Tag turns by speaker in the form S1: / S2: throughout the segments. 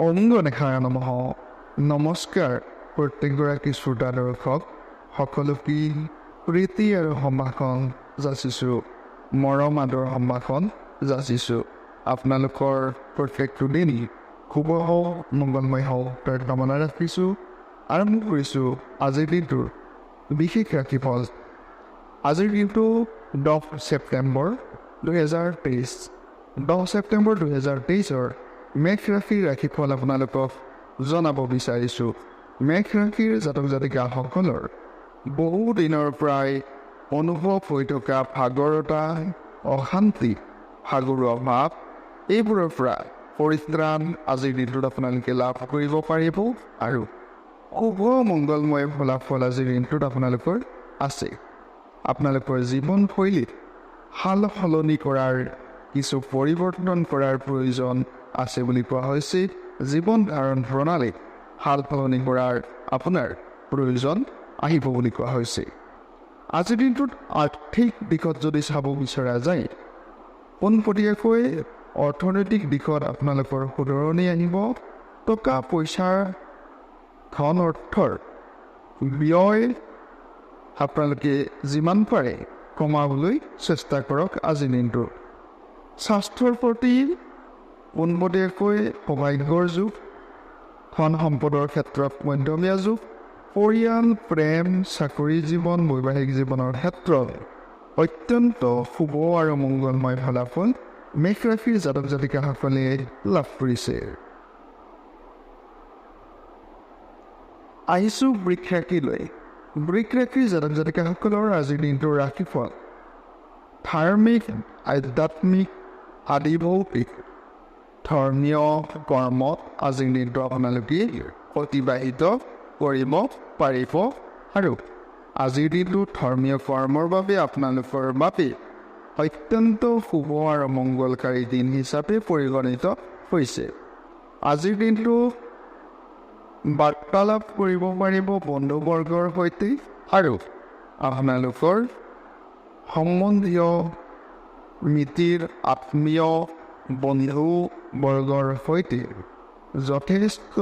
S1: ওম গণেশায় নমঃ। নমস্কাৰ প্ৰত্যেকগৰাকী শ্ৰোতা দৰ্শক সকলোকে প্ৰীতি আৰু সম্ভাষণ যাচিছোঁ, মৰম আদৰ সম্ভাষণ যাচিছোঁ। আপোনালোকৰ প্ৰত্যেকটো দিন শুভ হওক, মংগলময় হওক তাৰ কামনা ৰাখিছোঁ। আৰম্ভ কৰিছোঁ আজিৰ দিনটোৰ বিশেষ ৰাশিফল। আজিৰ দিনটো 10 ছেপ্টেম্বৰ 2023। 10 ছেপ্টেম্বৰ 2023ৰ মেঘ ৰাশিৰ ৰাশিফল আপোনালোকক জনাব বিচাৰিছোঁ। মেঘ ৰাশিৰ জাতক জাতিকাসকলৰ বহু দিনৰ পৰাই অনুভৱ হৈ থকা ভাগৰতা, অশান্তি, ভাগৰুৱা ভাৱ এইবোৰৰ পৰা পৰিত্ৰাণ আজিৰ দিনটোত আপোনালোকে লাভ কৰিব পাৰিব আৰু শুভ মংগলময় ফলাফল আজিৰ দিনটোত আপোনালোকৰ আছে। আপোনালোকৰ জীৱনশৈলীত সাল সলনি কৰাৰ, কিছু পৰিৱৰ্তন কৰাৰ প্ৰয়োজন আছে বুলি কোৱা হৈছে। জীৱন ধাৰণ প্ৰণালীত সাল সলনি কৰাৰ আপোনাৰ প্ৰয়োজন আহিব বুলি কোৱা হৈছে। আজিৰ দিনটোত আৰ্থিক দিশত যদি চাব বিচৰা যায়, পোনপটীয়াকৈ অৰ্থনৈতিক দিশত আপোনালোকৰ শুধৰণি আহিব। টকা পইচাৰ, ধন অৰ্থৰ ব্যয় আপোনালোকে যিমান পাৰে কমাবলৈ চেষ্টা কৰক আজিৰ দিনটোত। স্বাস্থ্যৰ প্ৰতি পোনপটীয়াকৈ সৌভাগ্যৰ যুগ, ধন সম্পদৰ ক্ষেত্ৰত মধ্যমীয়া যুগ, পৰিয়াল, প্ৰেম, চাকৰি জীৱন, বৈবাহিক জীৱনৰ ক্ষেত্ৰত অত্যন্ত শুভ আৰু মংগলময় ফলাফল মেঘ ৰাশিৰ জাতক জাতিকাসকলে লাভ কৰিছে। আহিছোঁ বৃষ ৰাশিলৈ। বৃষ ৰাশিৰ জাতক জাতিকাসকলৰ আজিৰ দিনটোৰ ৰাশিফল ধাৰ্মিক, আধ্যাত্মিক, আদি ভৌতিক ধৰ্মীয় কৰ্মত আজিৰ দিনটো আপোনালোকে অতিবাহিত কৰিব পাৰিব আৰু আজিৰ দিনটো ধৰ্মীয় কৰ্মৰ বাবে আপোনালোকৰ বাবে অত্যন্ত শুভ আৰু মংগলকাৰী দিন হিচাপে পৰিগণিত হৈছে। আজিৰ দিনটো বাৰ্তালাপ কৰিব পাৰিব বন্ধুবৰ্গৰ সৈতে আৰু আপোনালোকৰ সম্বন্ধীয় মিতিৰ, আত্মীয় বন্ধুবৰ্গৰ সৈতে যথেষ্ট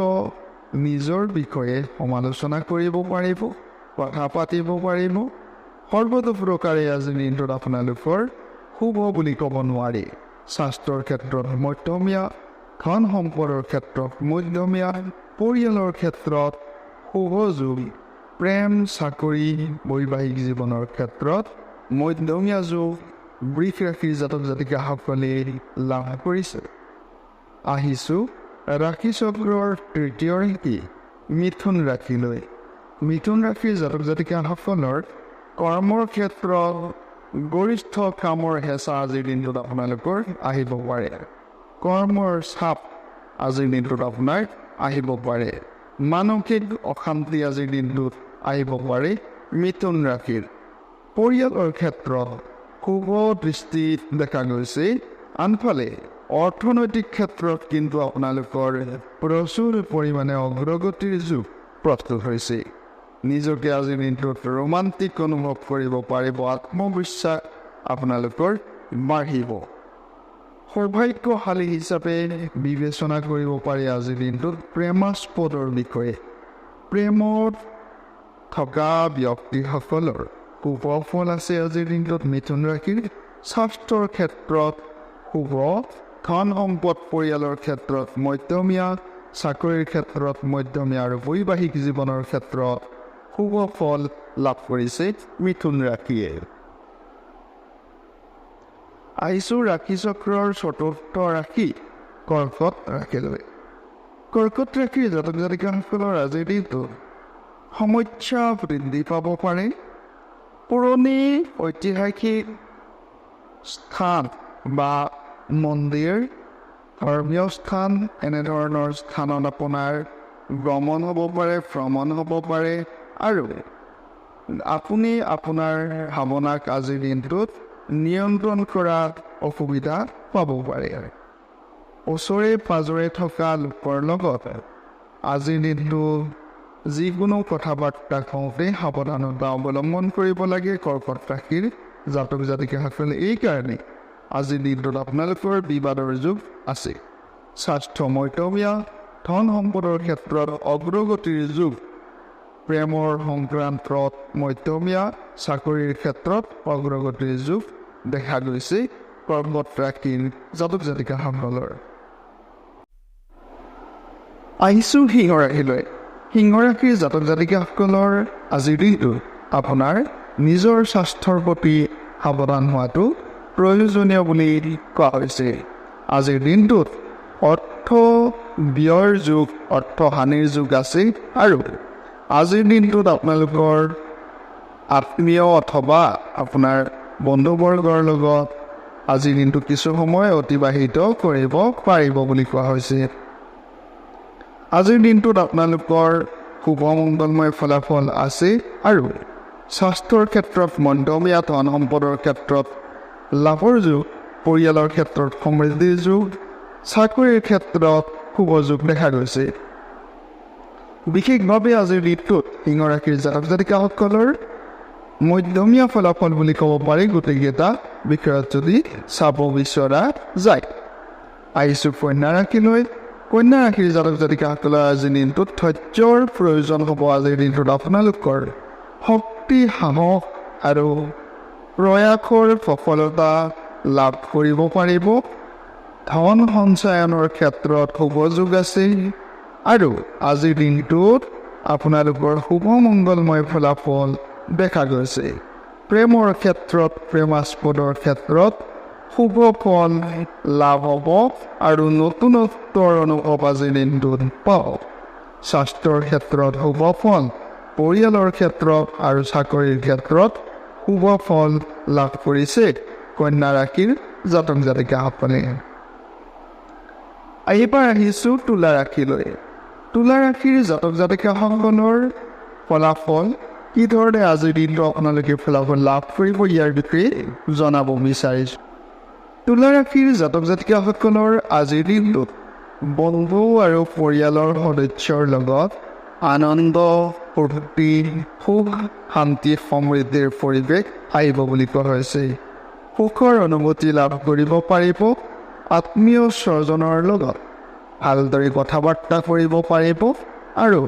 S1: নিজৰ বিষয়ে সমালোচনা কৰিব পাৰিব, কথা পাতিব পাৰিব। সৰ্বতোপ্ৰকাৰে আজিৰ দিনটোত আপোনালোকৰ শুভ বুলি ক'ব নোৱাৰি। স্বাস্থ্যৰ ক্ষেত্ৰত মধ্যমীয়া, ধন সম্পদৰ ক্ষেত্ৰত মধ্যমীয়া, পৰিয়ালৰ ক্ষেত্ৰত শুভ যোগ, প্ৰেম, চাকৰি, বৈবাহিক জীৱনৰ ক্ষেত্ৰত মধ্যমীয়া যোগ বৃষ ৰাশিৰ জাতক জাতিকাসকলে লাভ কৰিছে। আহিছোঁ ৰাশি চক্ৰৰ তৃতীয় ৰাশি মিথুন ৰাশিলৈ। মিথুন ৰাশিৰ জাতক জাতিকাসকলৰ কৰ্মৰ ক্ষেত্ৰত গৰিষ্ঠ কামৰ হেঁচা আজিৰ দিনটোত আপোনালোকৰ আহিব পাৰে। কৰ্মৰ চাপ আজিৰ দিনটোত আপোনাৰ আহিব পাৰে। মানসিক অশান্তি আজিৰ দিনটোত আহিব পাৰে মিথুন ৰাশিৰ। পৰিয়ালৰ ক্ষেত্ৰত শুভ দৃষ্টি দেখা গৈছে। আনফালে অৰ্থনৈতিক ক্ষেত্ৰত কিন্তু আপোনালোকৰ প্ৰচুৰ পৰিমাণে অগ্ৰগতিৰ যুগ প্ৰস্তুত হৈছে। নিজকে আজিৰ দিনটোত ৰোমান্টিক অনুভৱ কৰিব পাৰিব, আত্মবিশ্বাস আপোনালোকৰ বাঢ়িব। সৌভাগ্যশালী হিচাপে বিবেচনা কৰিব পাৰি আজিৰ দিনটোত প্ৰেমাস্পদৰ বিষয়ে। প্ৰেমত থকা ব্যক্তিসকলৰ শুভ ফল আছে আজিৰ দিনটোত মিথুন ৰাশিৰ। স্বাস্থ্যৰ ক্ষেত্ৰত শুভ, ধন সম্পদ পৰিয়ালৰ ক্ষেত্ৰত মধ্যমীয়া, চাকৰিৰ ক্ষেত্ৰত মধ্যমীয়া আৰু বৈবাহিক জীৱনৰ ক্ষেত্ৰত শুভ ফল লাভ কৰিছে মিথুন ৰাশিয়ে। আহিছোঁ ৰাশি চক্ৰৰ চতুৰ্থ ৰাশি কৰ্কট ৰাশিলৈ। কৰ্কট ৰাশিৰ জাতক জাতিকাসকলৰ আজিৰ দিনটোত সমস্যা বৃদ্ধি পাব পাৰে। পুৰণি ঐতিহাসিক স্থান বা মন্দিৰ, ধৰ্মীয় স্থান, এনেধৰণৰ স্থানত আপোনাৰ গমন হ'ব পাৰে, ভ্ৰমণ হ'ব পাৰে আৰু আপুনি আপোনাৰ ভাৱনাক আজিৰ দিনটোত নিয়ন্ত্ৰণ কৰাত অসুবিধা পাব পাৰে। ওচৰে পাজৰে থকা লোকৰ লগত আজিৰ দিনটো যিকোনো কথা বাৰ্তা কওঁতে সাৱধানতা অৱলম্বন কৰিব লাগে কৰ্কট ৰাশিৰ জাতক জাতিকাসকলে। এইকাৰণে আজিৰ দিনটোত আপোনালোকৰ বিবাদৰ যুগ আছে। স্বাস্থ্য মধ্যমীয়া, ধন সম্পদৰ ক্ষেত্ৰত অগ্ৰগতিৰ যুগ, প্ৰেমৰ সংক্ৰান্তত মধ্যমীয়া, চাকৰিৰ ক্ষেত্ৰত অগ্ৰগতিৰ যুগ দেখা গৈছে কৰ্কট ৰাশিৰ জাতক জাতিকাসকলৰ। আহিছোঁ সিংহ ৰাশিলৈ। সিংহ ৰাশিৰ জাতক জাতিকাসকলৰ আজিৰ দিনটো আপোনাৰ নিজৰ স্বাস্থ্যৰ প্ৰতি সাৱধান হোৱাটো প্ৰয়োজনীয় বুলি কোৱা হৈছে। আজিৰ দিনটোত অৰ্থ ব্যয়ৰ যুগ, অৰ্থ হানিৰ যুগ আছে আৰু আজিৰ দিনটোত আপোনালোকৰ আত্মীয় অথবা আপোনাৰ বন্ধুবৰ্গৰ লগত আজিৰ দিনটো কিছু সময় অতিবাহিত কৰিব পাৰিব বুলি কোৱা হৈছে। আজিৰ দিনটোত আপোনালোকৰ শুভ মংগলময় ফলাফল আছে আৰু স্বাস্থ্যৰ ক্ষেত্ৰত মধ্যমীয়া, ধন সম্পদৰ ক্ষেত্ৰত লাভৰ যুগ, পৰিয়ালৰ ক্ষেত্ৰত সমৃদ্ধিৰ যুগ, চাকৰিৰ ক্ষেত্ৰত শুভ যুগ দেখা গৈছে। বিশেষভাৱে আজিৰ দিনটোত সিংহ ৰাশিৰ জাতক জাতিকাসকলৰ মধ্যমীয়া ফলাফল বুলি ক'ব পাৰি গোটেইকেইটা বিষয়ত যদি চাব বিচৰা যায়। আহিছোঁ কন্যা ৰাশিলৈ। কন্যা ৰাশিৰ জাতক জাতিকাসকলৰ আজিৰ দিনটোত ধৈৰ্যৰ প্ৰয়োজন হ'ব। আজিৰ দিনটোত আপোনালোকৰ শক্তি, সাহস আৰু প্ৰয়াসৰ সফলতা লাভ কৰিব পাৰিব। ধন সঞ্চয়নৰ ক্ষেত্ৰত শুভ যোগ আছে আৰু আজিৰ দিনটোত আপোনালোকৰ শুভ মংগলময় ফলাফল দেখা গৈছে। প্ৰেমৰ ক্ষেত্ৰত, প্ৰেমাস্পদৰ ক্ষেত্ৰত শুভ ফল লাভ হ'ব আৰু নতুনত্বৰ অনুভৱ আজিৰ দিনটোত পাব। স্বাস্থ্যৰ ক্ষেত্ৰত শুভ ফল, পৰিয়ালৰ ক্ষেত্ৰত আৰু চাকৰিৰ ক্ষেত্ৰত শুভ ফল লাভ কৰিছে কন্যা ৰাশিৰ জাতক জাতিকাসকলে। এইবাৰ আহিছোঁ তুলা ৰাশিলৈ। তুলা ৰাশিৰ জাতক জাতিকাসকলৰ ফলাফল কি ধৰণে আজিৰ দিনটো আপোনালোকে ফলাফল লাভ কৰিব ইয়াৰ বিষয়ে জনাব বিচাৰিছোঁ। তুলা ৰাশিৰ জাতক জাতিকাসকলৰ আজিৰ দিনটোত বন্ধু আৰু পৰিয়ালৰ সদস্যৰ লগত আনন্দ, ফূৰ্তি, সুখ, শান্তি, সমৃদ্ধিৰ পৰিৱেশ আহিব বুলি কোৱা হৈছে। সুখৰ অনুভূতি লাভ কৰিব পাৰিব। আত্মীয় স্বজনৰ লগত ভালদৰে কথা বাৰ্তা কৰিব পাৰিব আৰু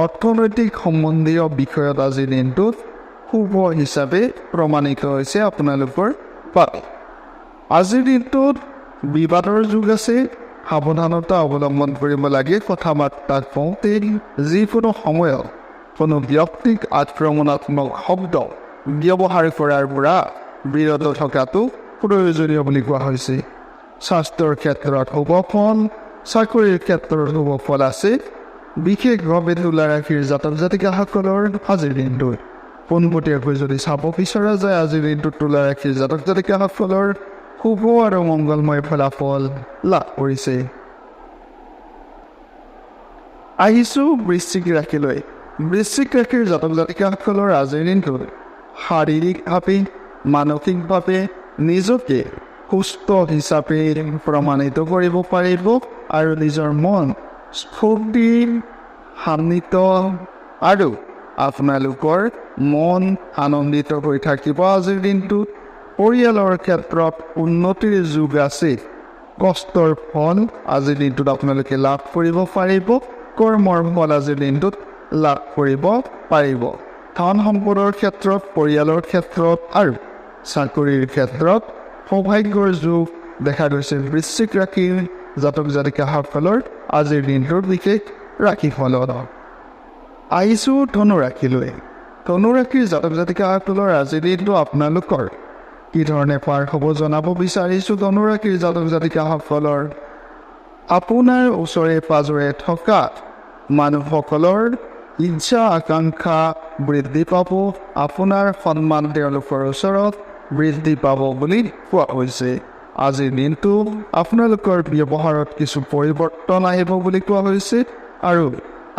S1: অৰ্থনৈতিক সম্বন্ধীয় বিষয়ত আজিৰ দিনটোত শুভ হিচাপে প্ৰমাণিত হৈছে আপোনালোকৰ বাবে। আজিৰ দিনটোত বিবাদৰ যুগ আছে, সাৱধানতা অৱলম্বন কৰিব লাগে। কথা বাৰ্তা কওঁতে যিকোনো সময়ত কোনো ব্যক্তিক আক্ৰমণাত্মক শব্দ ব্যৱহাৰ কৰাৰ পৰা বিৰত থকাটো প্ৰয়োজনীয় বুলি কোৱা হৈছে। স্বাস্থ্যৰ ক্ষেত্ৰত শুভ ফল, চাকৰিৰ ক্ষেত্ৰত শুভ ফল আছে। বিশেষভাৱে তুলা ৰাশিৰ জাতক জাতিকাসকলৰ আজিৰ দিনটোত পোনপটীয়াকৈ যদি চাব বিচৰা যায় আজিৰ দিনটোত তুলা ৰাশিৰ জাতক জাতিকাসকলৰ শুভ আৰু মংগলময় ফলাফল লাভ কৰিছে। আহিছোঁ বৃশ্চিক ৰাশিলৈ। বৃশ্চিক ৰাশিৰ জাতক জাতিকাসকলৰ আজিৰ দিনটোত শাৰীৰিকভাৱে, মানসিকভাৱে নিজকে সুস্থ হিচাপে প্ৰমাণিত কৰিব পাৰিব আৰু নিজৰ মন স্ফূৰ্তি, শান্তিত আৰু আপোনালোকৰ মন আনন্দিত হৈ থাকিব আজিৰ দিনটোত। পৰিয়ালৰ ক্ষেত্ৰত উন্নতিৰ যুগ আছে। কষ্টৰ ফল আজিৰ দিনটোত আপোনালোকে লাভ কৰিব পাৰিব। কৰ্মৰ ফল আজিৰ দিনটোত লাভ কৰিব পাৰিব। ধন সম্পদৰ ক্ষেত্ৰত, পৰিয়ালৰ ক্ষেত্ৰত আৰু চাকৰিৰ ক্ষেত্ৰত সৌভাগ্যৰ যুগ দেখা গৈছে বৃশ্চিক ৰাশিৰ জাতক জাতিকাসকলৰ আজিৰ দিনটোৰ বিশেষ ৰাশিফলত। আহিছোঁ ধনুৰাশিলৈ। ধনুৰাশিৰ জাতক জাতিকাসকলৰ আজিৰ দিনটো আপোনালোকৰ কি ধৰণে পাৰ হ'ব জনাব বিচাৰিছোঁ। ধনুৰাশিৰ জাতক জাতিকাসকলৰ আপোনাৰ ওচৰে পাজৰে থকা মানুহসকলৰ ইচ্ছা আকাংক্ষা বৃদ্ধি পাব। আপোনাৰ সন্মান তেওঁলোকৰ ওচৰত বৃদ্ধি পাব বুলি কোৱা হৈছে। আজিৰ দিনটো আপোনালোকৰ ব্যৱহাৰত কিছু পৰিৱৰ্তন আহিব বুলি কোৱা হৈছে আৰু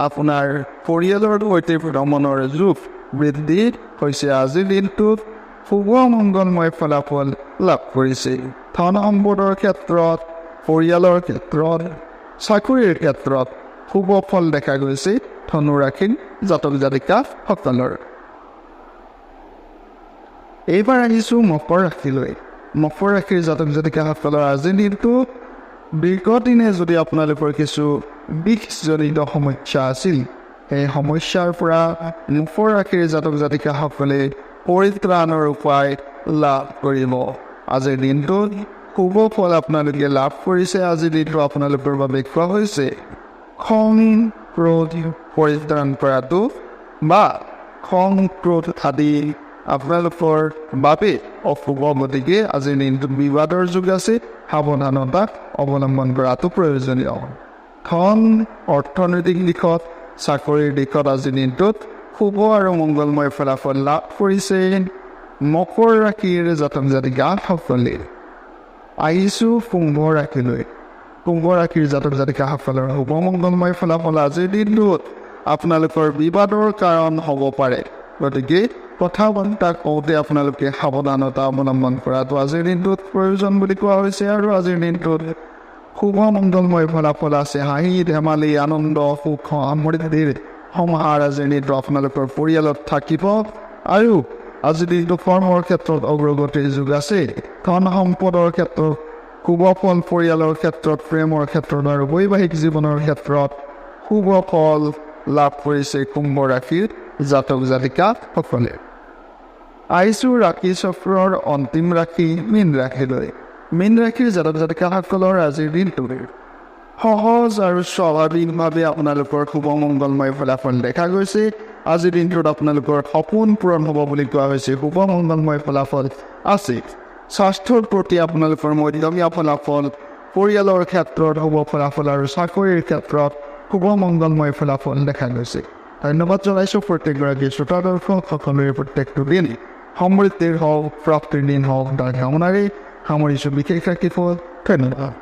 S1: আপোনাৰ পৰিয়ালৰ সৈতে ভ্ৰমণৰ যুগ বৃদ্ধি হৈছে। আজিৰ দিনটোত শুভ মংগলময় ফলাফল লাভ কৰিছে। ধন সম্পদৰ ক্ষেত্ৰত, পৰিয়ালৰ ক্ষেত্ৰত, চাকৰিৰ ক্ষেত্ৰত শুভ ফল দেখা গৈছে ধনুৰাশিৰ জাতক জাতিকাসকলৰ। এইবাৰ আহিছোঁ মকৰ ৰাশিলৈ। মকৰ ৰাশিৰ জাতক জাতিকাসকলৰ আজিৰ দিনটো দীৰ্ঘদিনে যদি আপোনালোকৰ কিছু বিষজনিত সমস্যা আছিল, সেই সমস্যাৰ পৰা মকৰ ৰাশিৰ জাতক জাতিকাসকলে পৰিত্ৰাণৰ উপায় লাভ কৰিব। আজিৰ দিনটোত শুভ ফল আপোনালোকে লাভ কৰিছে। আজিৰ দিনটো আপোনালোকৰ বাবে কোৱা হৈছে খং ক্ৰোধ পৰিত্ৰাণ কৰাটো বা খং ক্ৰোধ আদি আপোনালোকৰ বাবে অশুভ। গতিকে আজিৰ দিনটোত বিবাদৰ যুগ আছে, সাৱধানতা অৱলম্বন কৰাটো প্ৰয়োজনীয়। ধন অৰ্থনৈতিক দিশত, চাকৰিৰ দিশত আজিৰ দিনটোত শুভ আৰু মংগলময় ফলাফল লাভ কৰিছে মকৰ ৰাশিৰ জাতক জাতিকাসকলে। আহিছোঁ কুম্ভ ৰাশিলৈ। কুম্ভ ৰাশিৰ জাতক জাতিকাসকলৰ শুভ মংগলময় ফলাফল আজিৰ দিনটোত আপোনালোকৰ বিবাদৰ কাৰণ হ'ব পাৰে। গতিকে কথা বাৰ্তা কওঁতে আপোনালোকে সাৱধানতা অৱলম্বন কৰাটো আজিৰ দিনটোত প্ৰয়োজন বুলি কোৱা হৈছে। আৰু আজিৰ দিনটোত শুভ মংগলময় ফলাফল আছে। হাঁহি ধেমালি, আনন্দ, সুখ, সমৃদ্ধিৰ সমাহাৰ আজিৰ দিনটো আপোনালোকৰ পৰিয়ালত থাকিব। আৰু আজিৰ দিনটো কৰ্মৰ ক্ষেত্ৰত অগ্ৰগতিৰ যুগ আছে। ধন সম্পদৰ ক্ষেত্ৰত শুভ ফল, পৰিয়ালৰ ক্ষেত্ৰত, প্ৰেমৰ ক্ষেত্ৰত আৰু বৈবাহিক জীৱনৰ ক্ষেত্ৰত শুভ ফল লাভ কৰিছে কুম্ভ ৰাশিৰ জাতক জাতিকাসকলে। আহিছোঁ ৰাশি চক্ৰৰ অন্তিম ৰাশি মীন ৰাশিলৈ। মীন ৰাশিৰ জাতক জাতিকাসকলৰ আজিৰ দিনটো সহজ আৰু স্বাভাৱিকভাৱে আপোনালোকৰ শুভ মংগলময় ফলাফল দেখা গৈছে। আজিৰ দিনটোত আপোনালোকৰ সপোন পূৰণ হ'ব বুলি কোৱা হৈছে। শুভ মংগলময় ফলাফল আছে। স্বাস্থ্যৰ প্ৰতি আপোনালোকৰ মধ্যমীয়া ফলাফল, পৰিয়ালৰ ক্ষেত্ৰত শুভ ফলাফল আৰু চাকৰিৰ ক্ষেত্ৰত শুভ মংগলময় ফলাফল দেখা গৈছে। ধন্যবাদ জনাইছোঁ প্ৰত্যেকগৰাকী শ্ৰোতা দৰ্শক। সকলোৰে প্ৰত্যেকটো দিন সমৃদ্ধিৰ হওক, প্ৰাপ্তিৰ দিন হওক, তাৰ কামনাৰে সামৰিছোঁ বিশেষ ৰাশিফল। ধন্যবাদ।